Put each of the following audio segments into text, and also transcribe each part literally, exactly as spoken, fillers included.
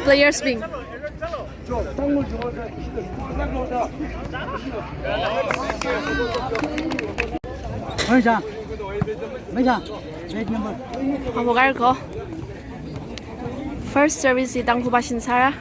Players wing. Awo gar ko. First service hi Tangkhul pāshin sāra.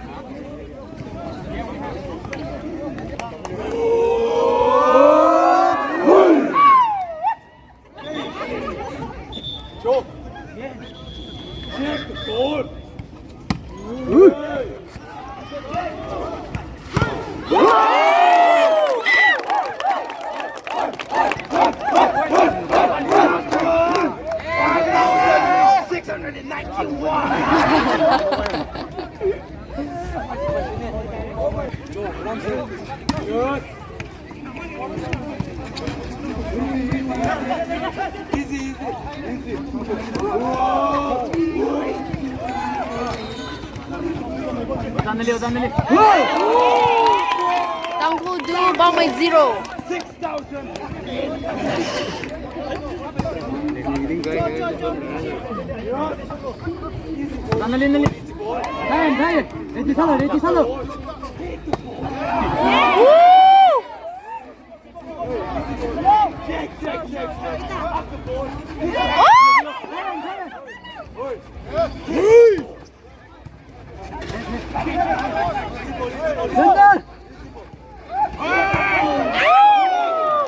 Six hundred and ninety-one. Tangkhul two, Paomei zero. Ready sālu, ready sālu.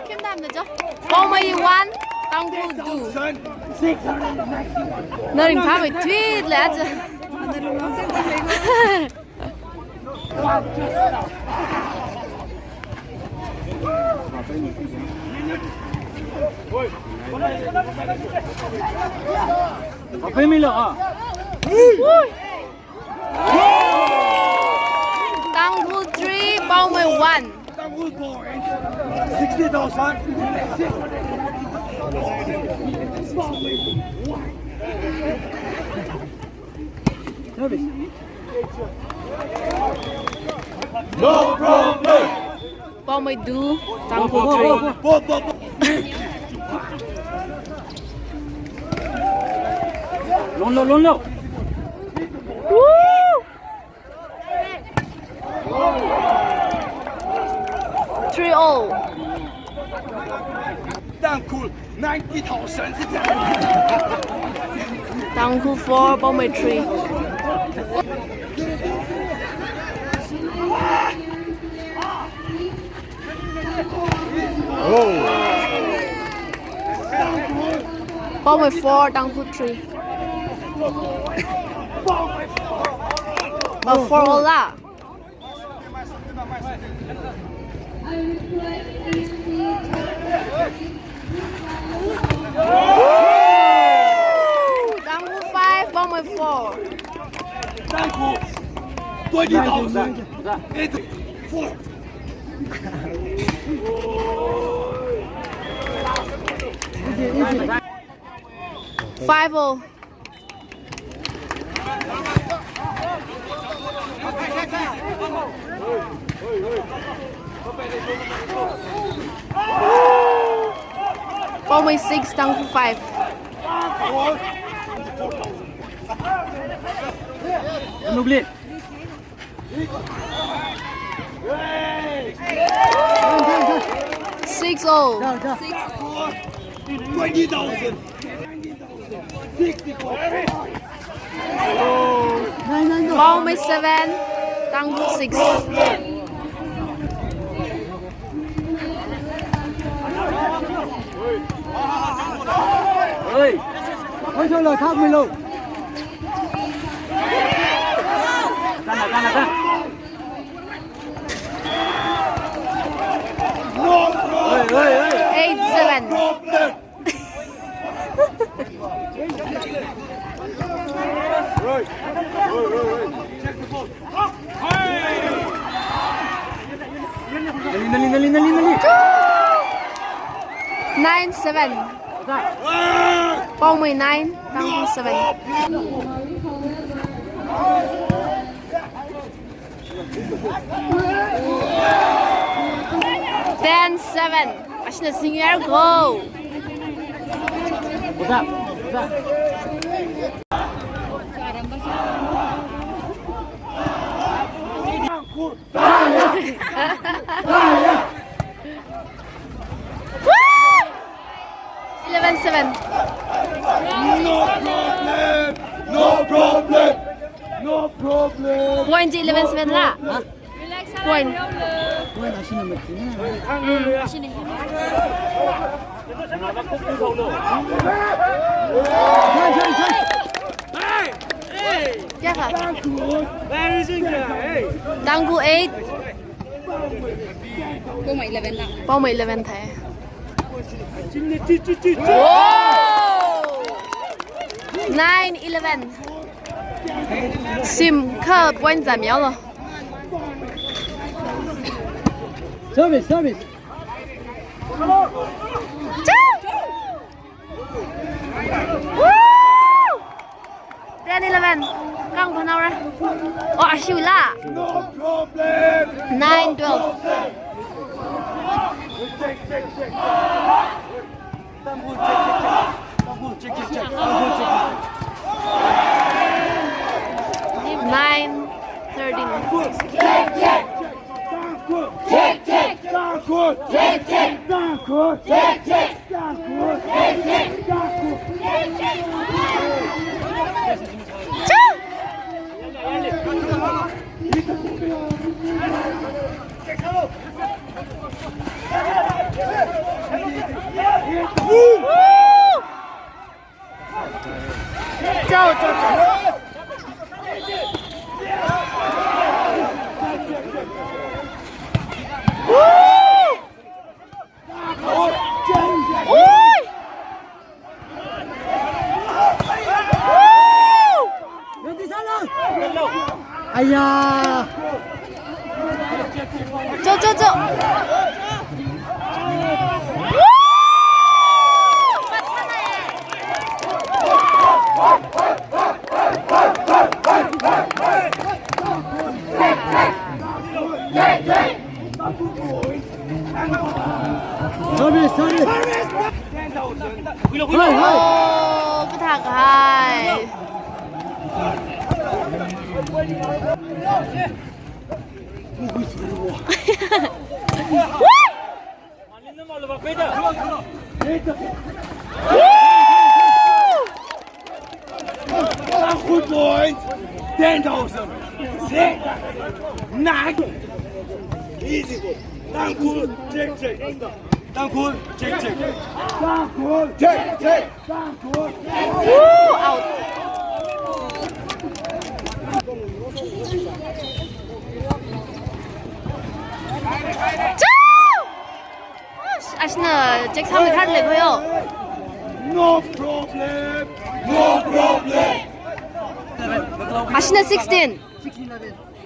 Khemda amna jo. Paomei one, Tangkhul two. Naringphawui tweet la aja. Tangkhul three, Paomei one. Sixty thousand. No problem. Paomei two, Tangkhul three. Long, long, long, long. Woo! Three all. Tangkhul ninety thousand six hundred. Tangkhul four, Paomei three. Paomei four, Tangkhul three. Oh, four all la. Tangkhul five, Paomei four. Tangkhul twenty thousand. Eight, four. Five all. Paomei six, Tangkhul five. Nukli. Six all. Twenty thousand. Paomei seven, Tangkhul six. Oi. Oi, solo, thak milo. Kana, kana, kana. Oi, oi, oi. Eight seven. Nali, nali, nali, nali, nali. Nine seven. Paomei nine, Tangkhul seven. Ten seven. Ashina senior goal. Eleven seven. No problem. No problem. No problem. Point eleven seven la. Point. Kya kha? Tangkhul eight. Paoma eleven la. Paoma eleven thai. Wow! Nine eleven. Sim kha point zam yao lo. Service, service. Choo! Woo! Ten eleven. Kang phanao ra. Oh, ashiu la. No problem. Nine twelve. Nine thirteen. Aiya. Choo, choo, choo. Sorry, sorry. Hey, hey. Oh, kathā kahai. Woo! Good point. Ten thousand. Six. Nine. Easy go. Tangkhul. Check, check. Tangkhul. Check, check. Tangkhul. Check, check. Woo! Out. Choo! Ashina check sāmi kharlei khoyo. No problem. No problem. Ashina sixteen.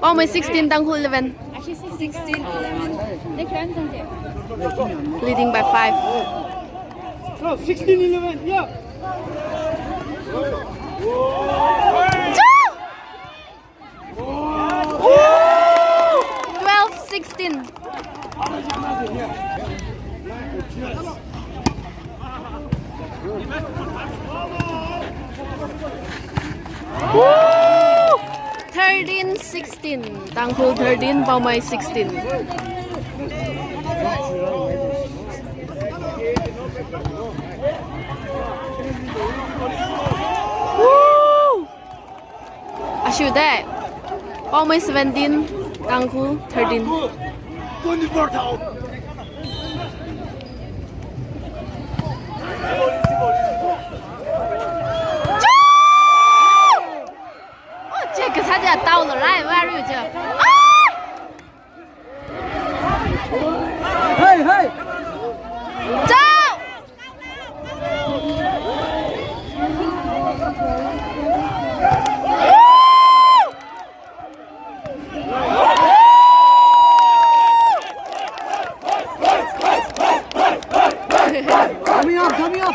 Paomei sixteen, Tangkhul eleven. Ashi sixteen eleven. Leading by five. No, sixteen eleven. Yeah. Choo! Woo! Twelve sixteen. Woo! Thirteen sixteen. Tangkhul thirteen, Paomei sixteen. Woo! Ashiu dai. Paomei seventeen, Tangkhul thirteen. Twenty-four thousand. Choo! Oh, check kasā ja tao lo rai, where are you, check? Ah! Hey, hey! Choo! Coming up, coming up.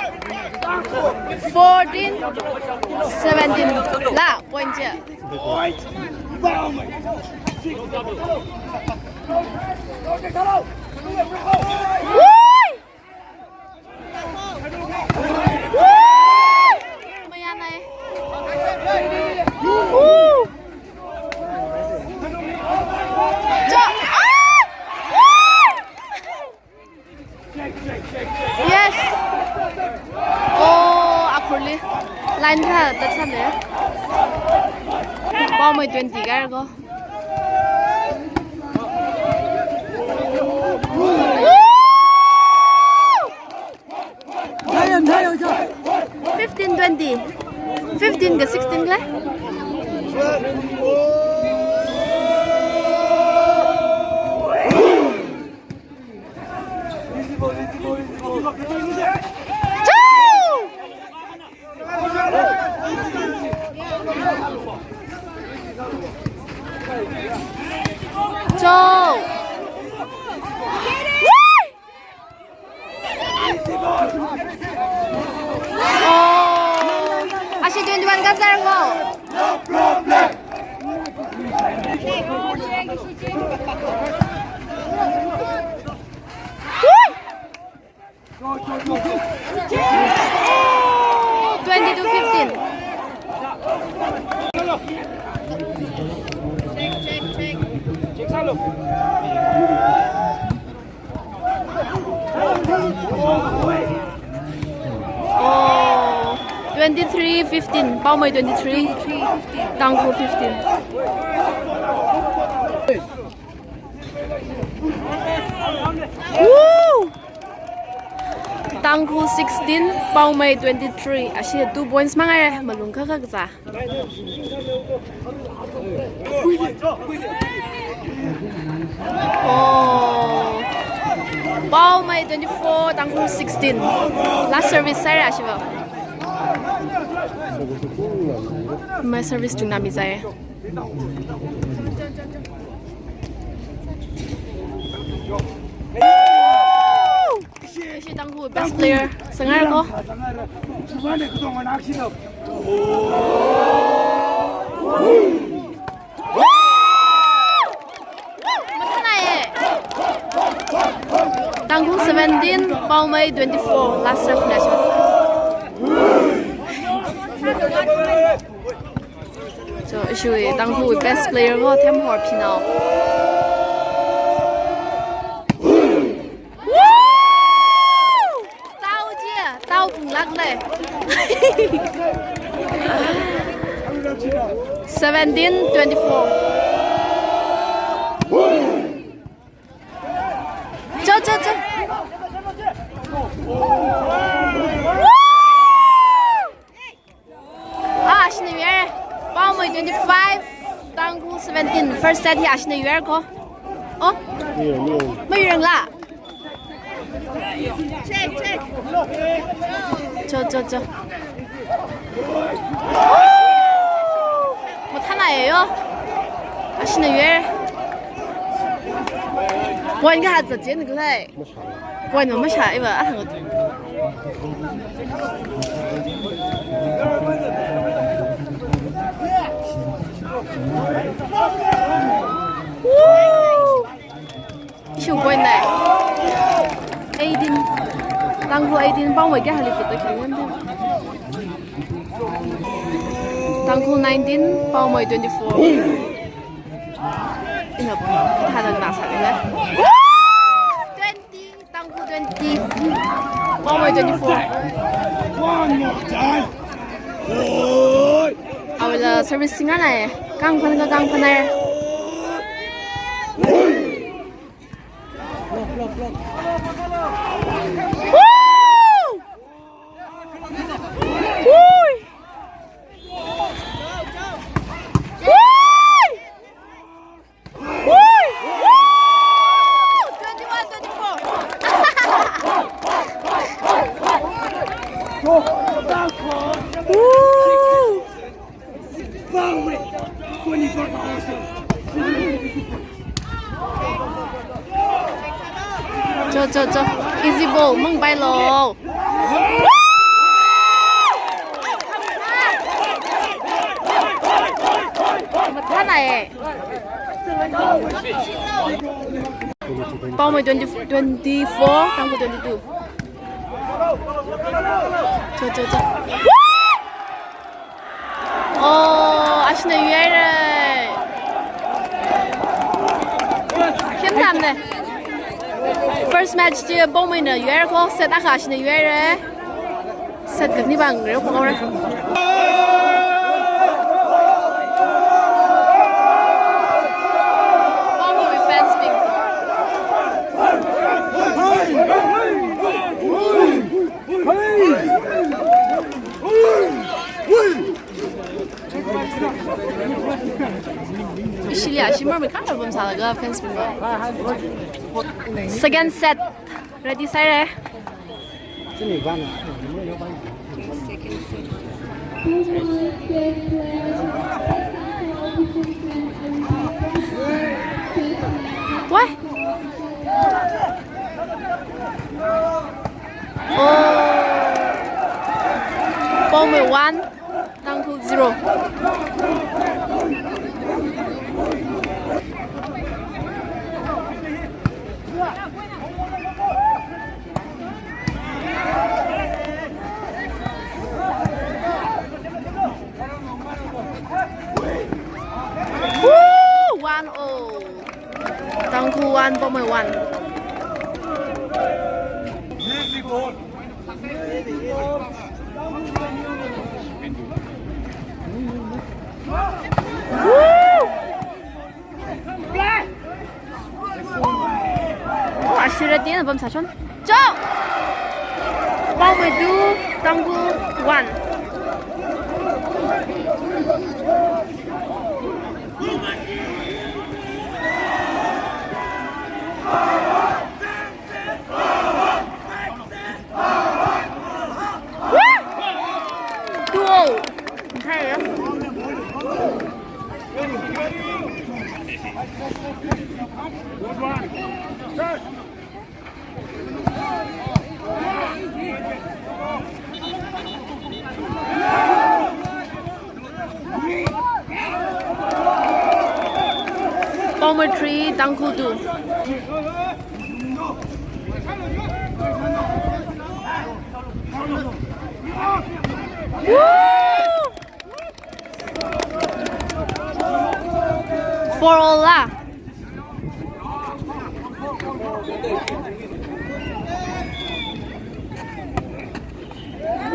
Fourteen seventeen. La, point je. Point. Bam. Six. Woo! Woo! Mayanai. Woo! Jo-, ah! Woo! Yes. Oh, akhurli. Line kha tatsale. Paomei twenty kar ko. Fifteen twenty. Fifteen ka sixteen kle. Choo! Choo! Woo! Oh! Ashi twenty-one kazar ko. Woo! Twenty-two fifteen. Oh, twenty-three fifteen. Paomei twenty-three, Tangkhul fifteen. Woo! Tangkhul sixteen, Paomei twenty-three. Ashi two points mangai, malung kha kha kazā. Oh. Paomei twenty-four, Tangkhul sixteen. Last service sāra ashiva. My service chungna mi zai. Ishi Tangkhul best player sāngai ko. Mathānai e. Tangkhul seventeen, Paomei twenty-four, last serve na. So, ishi Tangkhul best player ko, Themhor Phinao. Woo! Tao ji, tao phunglāk lei. Seventeen twenty-four. Choo, choo, choo. Woo! Ah, ashina yuire. Paomei twenty-five, Tangkhul seventeen. First set hi ashina yuire ko. Oh? Mayuirangla. Choo, choo, choo. Mathānai e yo. Ashina yuire. Point kahai zatchen khalei. Point mashā iva ahang. Woo! Ishi point nine. Eighteen. Tangkhul eighteen, Paomei kayākhali zatda khalei. Tangkhul nineteen, Paomei twenty-four. Ina, thāda nasa le. Twenty, Tangkhul twenty. Paomei twenty-four. One more time. Oi. Awuila service singa nai. Kangphan ka kangphan nai. Woo! Woo! Woo! Woo! Woo! Twenty-one twenty-four. Woo! Choo, choo, choo. Easy ball, mung bai lo. Mathānai e. Paomei twenty, twenty-four, Tangkhul twenty-two. Cho, cho, cho. Woo! Oh, ashina yuihaira. Khim tamne. First match chi Paomeina yuihaira ko, set akha ashina yuihaira. Set khani bang reo ko ra. Paomei fans bing. Ishi li ashi marmei kha album sālaga fans bing. Second set. Ready sāhaira. Why? Oh. Paomei one, Tangkhul zero. Woo! One all. Tangkhul one, Paomei one. Woo! Oh, ashira tina bam sachon. Cho! Paomei two, Tangkhul one. Woo! Two all. Hai ya. Paomei three, Tangkhul two. Woo! Four all la.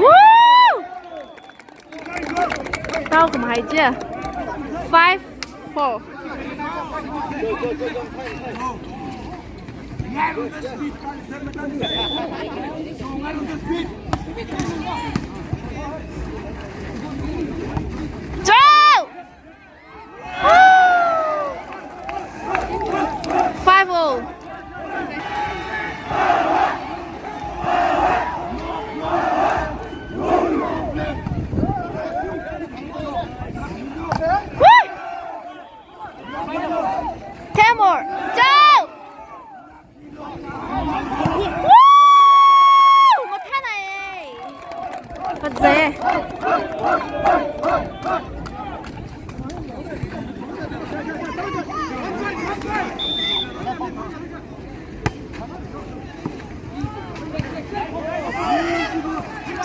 Woo! Tao khamahai chi. Five four. Cho! Five all. Woo! Ten more. Cho! Woo! Mathānai. Fazai.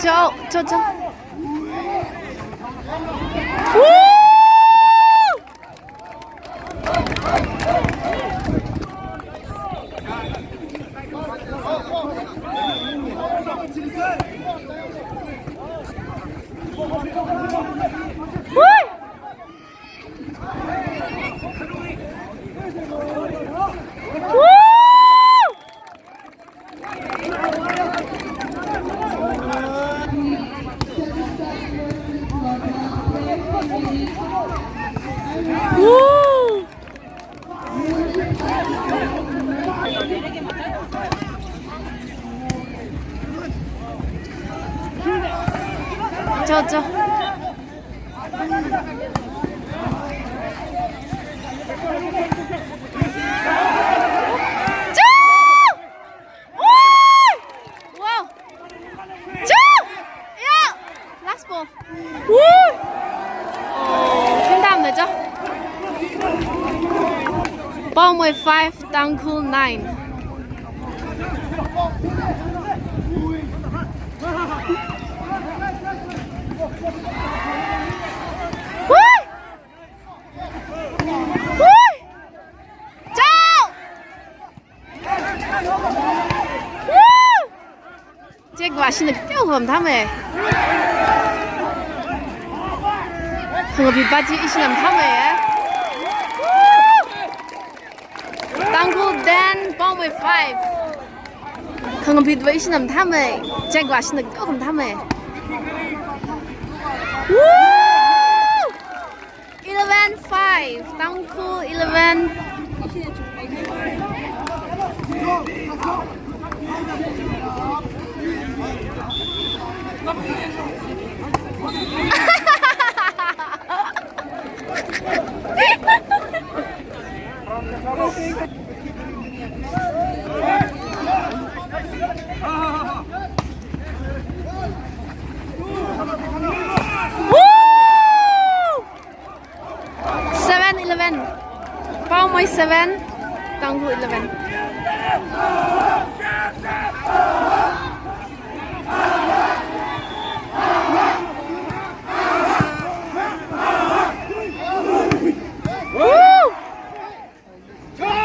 Cho, cho, cho. Woo! Woo! Cho, cho. Cho! Woo! Wow! Cho! Yeah! Last ball. Woo! Oh, khindam na cho. Ball Paomei five, Tangkhul nine. Woo! Woo! Chao! Woo! Chekva ishina kyo kham thame. Khangapit va chi ishina thame. Tangkhul ten, Paomei five. Khangapit va ishina thame. Chekva ishina kyo kham thame. Woo! Eleven five, Tangkhul eleven. Woo! Seven eleven. Paomei seven, Tangkhul eleven. Woo! Woo!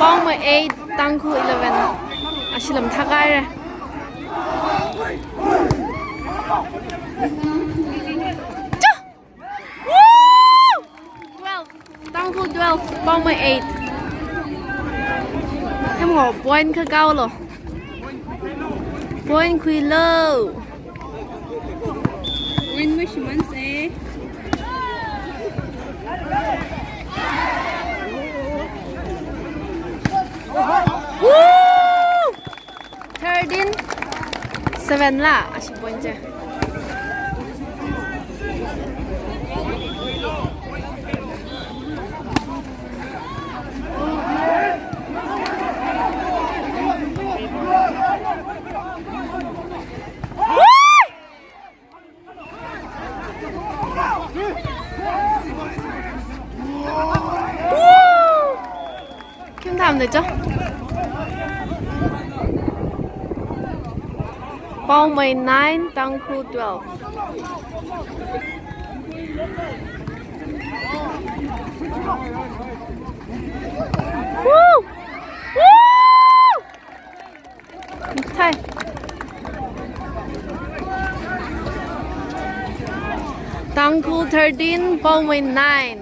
Paomei eight, Tangkhul eleven. Ashila mathākhaira. Chao! Woo! Twelve. Tangkhul twelve, Paomei eight. Hemho point kha kaolo. Point khuilo. Win mo shiman se. Woo! Thirteen seven la, ashi point chi. Woo! Kim tham de cho? Paomei nine, Tangkhul twelve. Woo! Woo! Thai. Tangkhul thirteen, Paomei nine.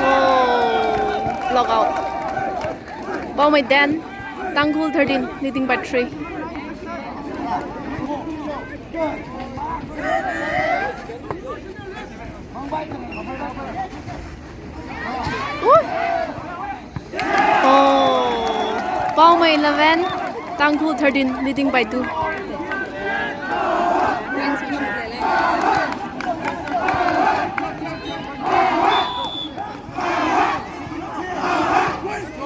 Oh, log out. Paomei ten, Tangkhul thirteen, leading by three. Oh, Paomei eleven, Tangkhul thirteen, leading by two.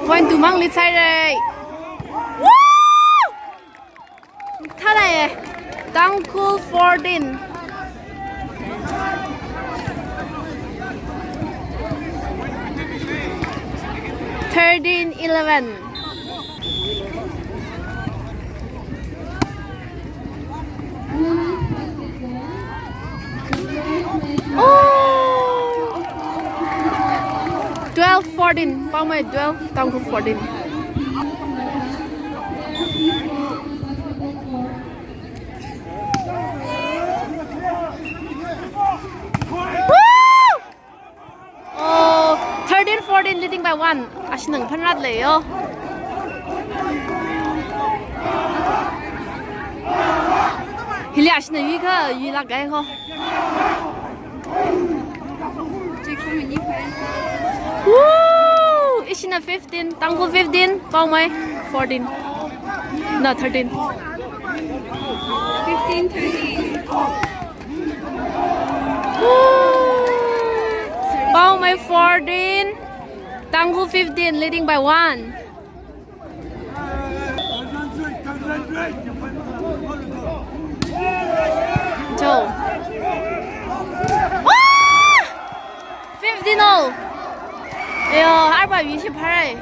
Point two mang lead sāhaira. Woo! Thalai, Tangkhul fourteen. Thirteen eleven. Oh! Twelve fourteen, Paomei twelve, Tangkhul fourteen. Woo! Oh, thirteen fourteen, leading by one. Ashina phanrat leiyo. Hili ashina yuikha, yuilāk kahai ho. Woo! Na fifteen, Tangkhul fifteen, Paomai fourteen. Na thirteen. Fifteen thirteen. Woo! Paomai fourteen, Tangkhul fifteen, leading by one. Joe. Woo! Fifteen all. Yo, arba yushi pharai.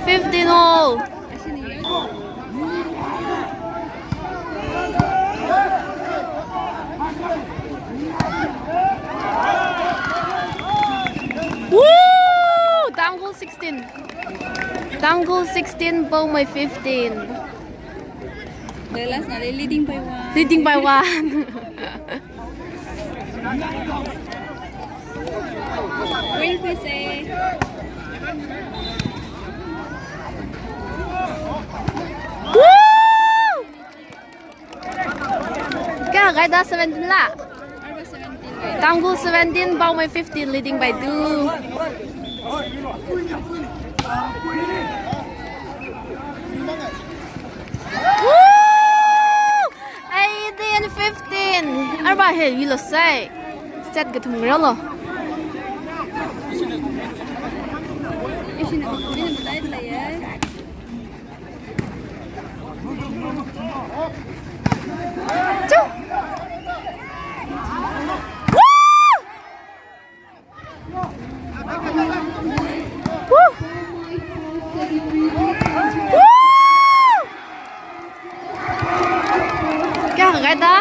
Fifteen all. Woo! Tangkhul sixteen. Tangkhul sixteen, Paomai fifteen. The last na leading by one. Leading by one. Win, please, eh. Woo! Kayākha kahaida, seventeen la? Tangkhul seventeen, Paomai fifteen, leading by two. Woo! Eighteen fifteen. Arba hi yuilu sai. Set kathum ralo. Chu! Woo! Woo! Woo! Kayākha kahaida?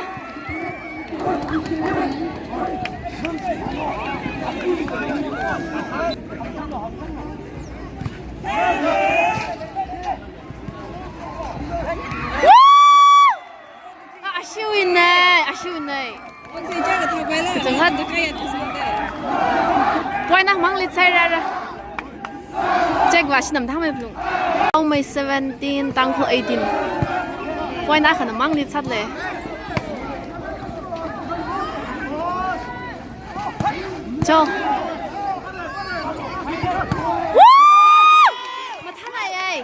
Woo! Ah, ashiwui ne, ashiwui ne. Kachangkhat. Point akhamang lead sāhaira. Check va shinam thangmei phalung. Paomai seventeen, Tangkhul eighteen. Point akhamang lead sāhaile. Cho. Woo! Mathānai ai.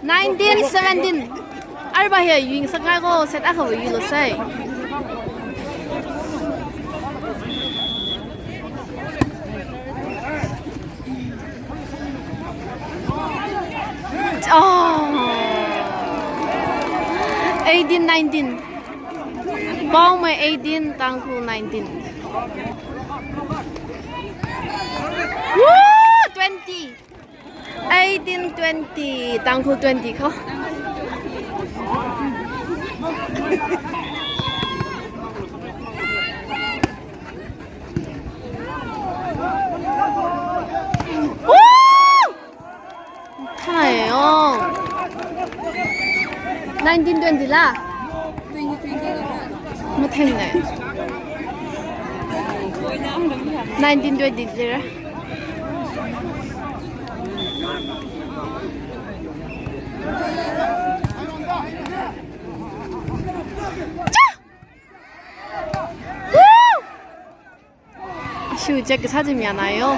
Nineteen seventeen. Arba hi yuingasakngai ko, set akhawui yuilu sai. Oh. Eighteen nineteen. Paomai eighteen, Tangkhul nineteen. Woo! Twenty. Eighteen twenty, Tangkhul twenty ko. Woo! Hai, oh. Nineteen twenty la? Matheng ne. Nineteen twenty lira. Cha! Woo! Ashiwui check kasā chi mayānai yo.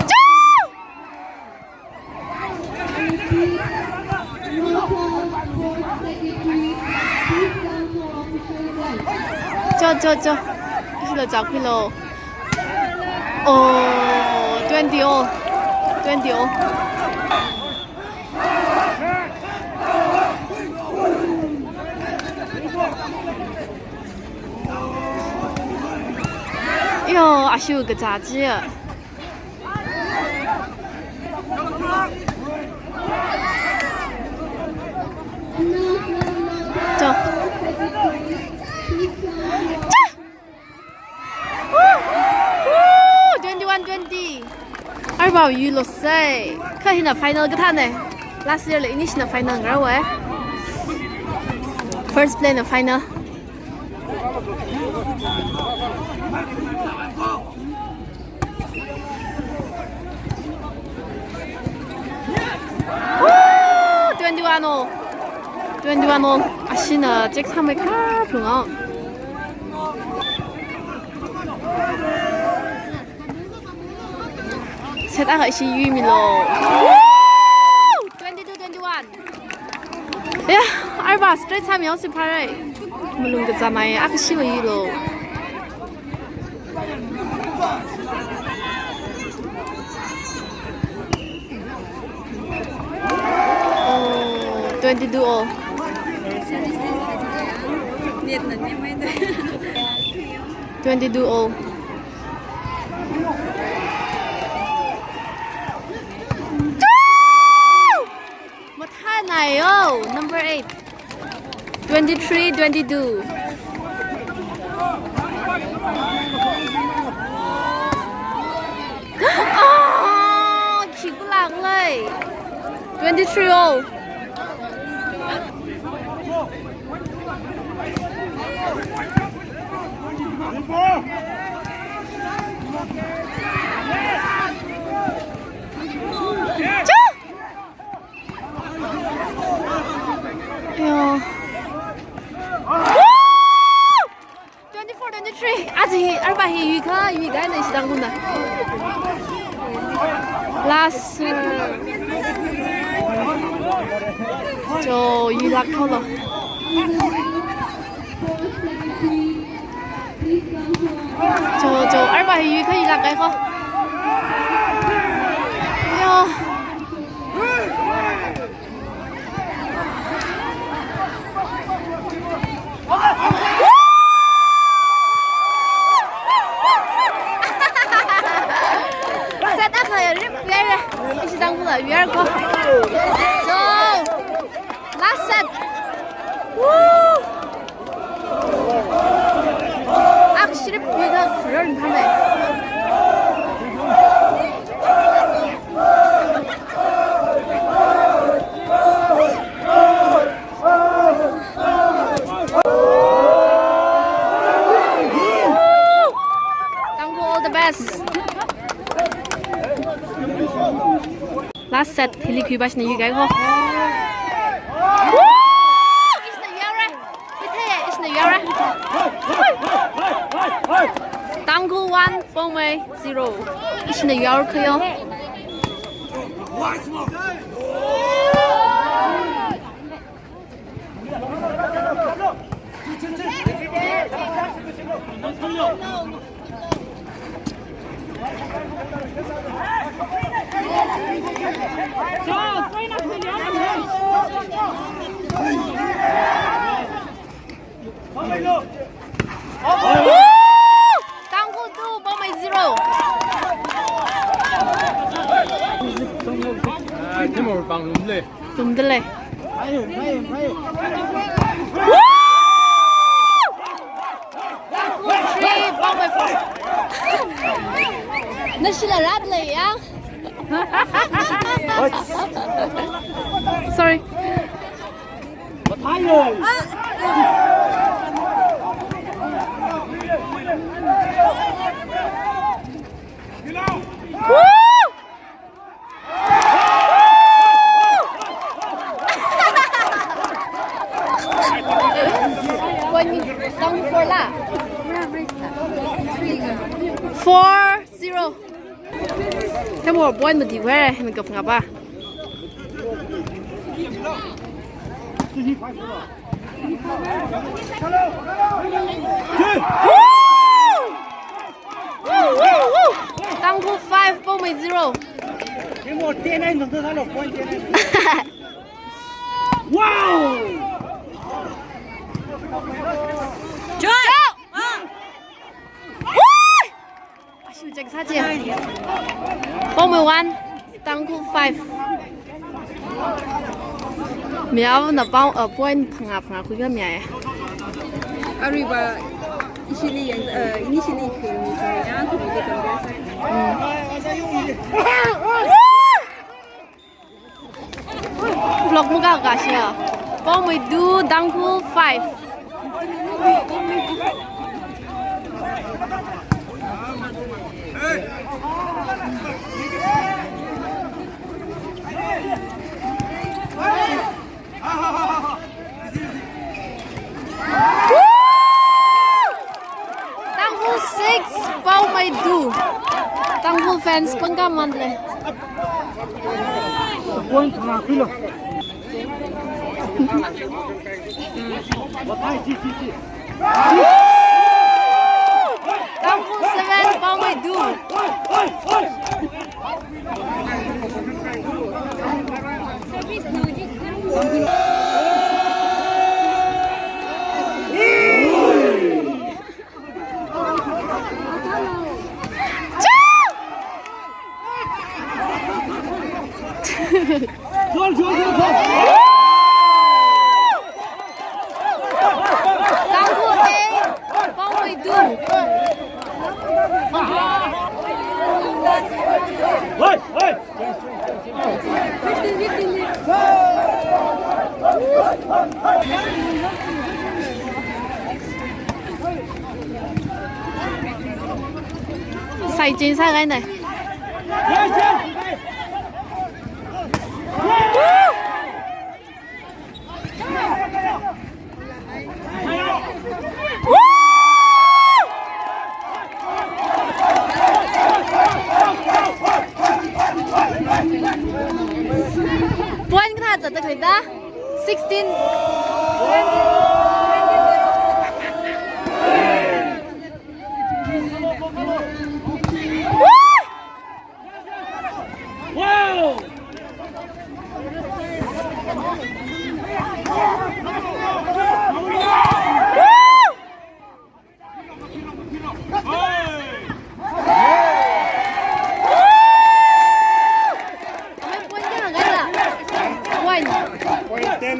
Cha! Cho, cho, cho. Hilo chakpilo. Oh, twenty all. Twenty all. Yo, ashiwui kachā chi. Cho. Cha! Woo! Woo! Twenty-one twenty. Arba yuilu sai. Kha hina final kathāne. Last year la inishna final ngarāwe. First play na final. Woo! Twenty-one all. Twenty-one all. Ashina check sāmei kha phunga. Set akha ishi yuimilo. Twenty-two twenty-one. Ya, arva straight sāmihaosi pharai. Malung kazāmei, akha shiva yuilo. Oh, twenty-two all. Twenty-two all. Mathānai yo, number eight. Twenty-three twenty-two. Ah, khikulāklei. Twenty-three all. Choo! Yo. Woo! Twenty-four twenty-three. Aja hi, arva hi yuikha, yuikha na ishi Tangkhulna. Last, uh, choo, yuilāk tholo. Choo, choo, arva hi yuikha, yuilāk kahai ko. Yo. Set akha ya rip yare. Ishi Tangkhulna we are go. So, last set. Woo! Akha shrip yuikha run phame. Tangkhul, all the best. Last set, hili khuiva ishina yuikahai ko. Woo! Ishina yuihaora. Ithei, ishina yuihaora. Tangkhul one, Poumai zero. Ishina yuihaora khayo. Tangkhul two, Poumai zero. Ai, Timor pang lumle. Lumdele. Woo! Three, Poumai four. Nashila rat le ya. Sorry. Woo! Point down four la. Four zero. Hemo point mati where hemi kap ngapa. Woo! Woo, woo, woo! Tangkhul five, Poumai zero. Wow! Joy! Woo! Ashu check sa che. Poumai one, Tangkhul five. Miao na pao, uh, point phangā phangā khuikhami ya. Aruiva, ishili yang, uh, initially khuimi ya, khuimi ke kambia sa. Mm. Vlog muka ka share. Poumai two, Tangkhul five. Tangkhul six, Poumai two. Tangkhul Fans pangkā manle. Tangkhul seven, Paomei two. Tangkhul eight, Paomei two. Sai chin sa gai nai. Point kathā zatda khalei ta? Sixteen. Wow! Point ten.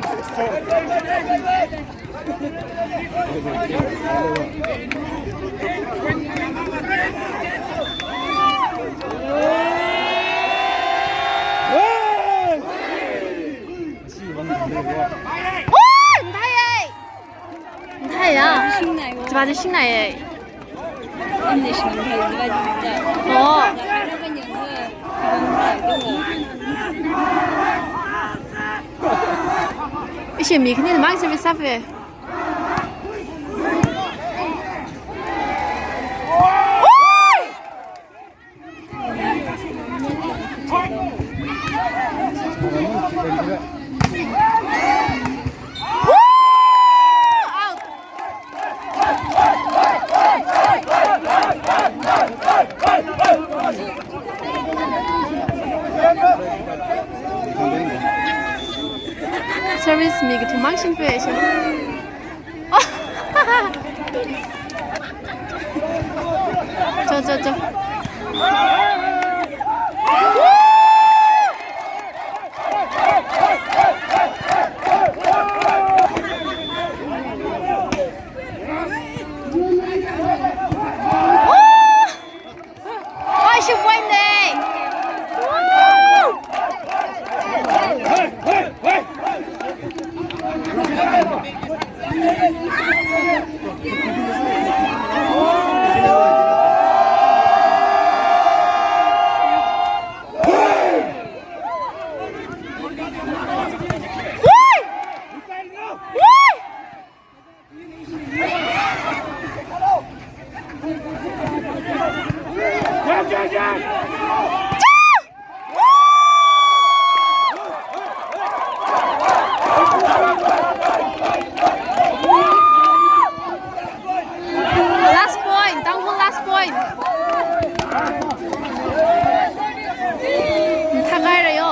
Oi, nthai ai. Nthai ya. Shingnai wo. Chiva chi shingnai ai. Oh. Ishi mi khanina mang service sāfe. Service mi kathum mang shinfe shi. Cho, cho, cho. Oi, shi point ne. Last point, Tangkhul last point. Thakai rayo.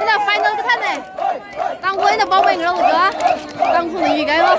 Ina final kathāne. Tangkhul ina Paomei ngarokda. Tangkhul na yuikahai wo.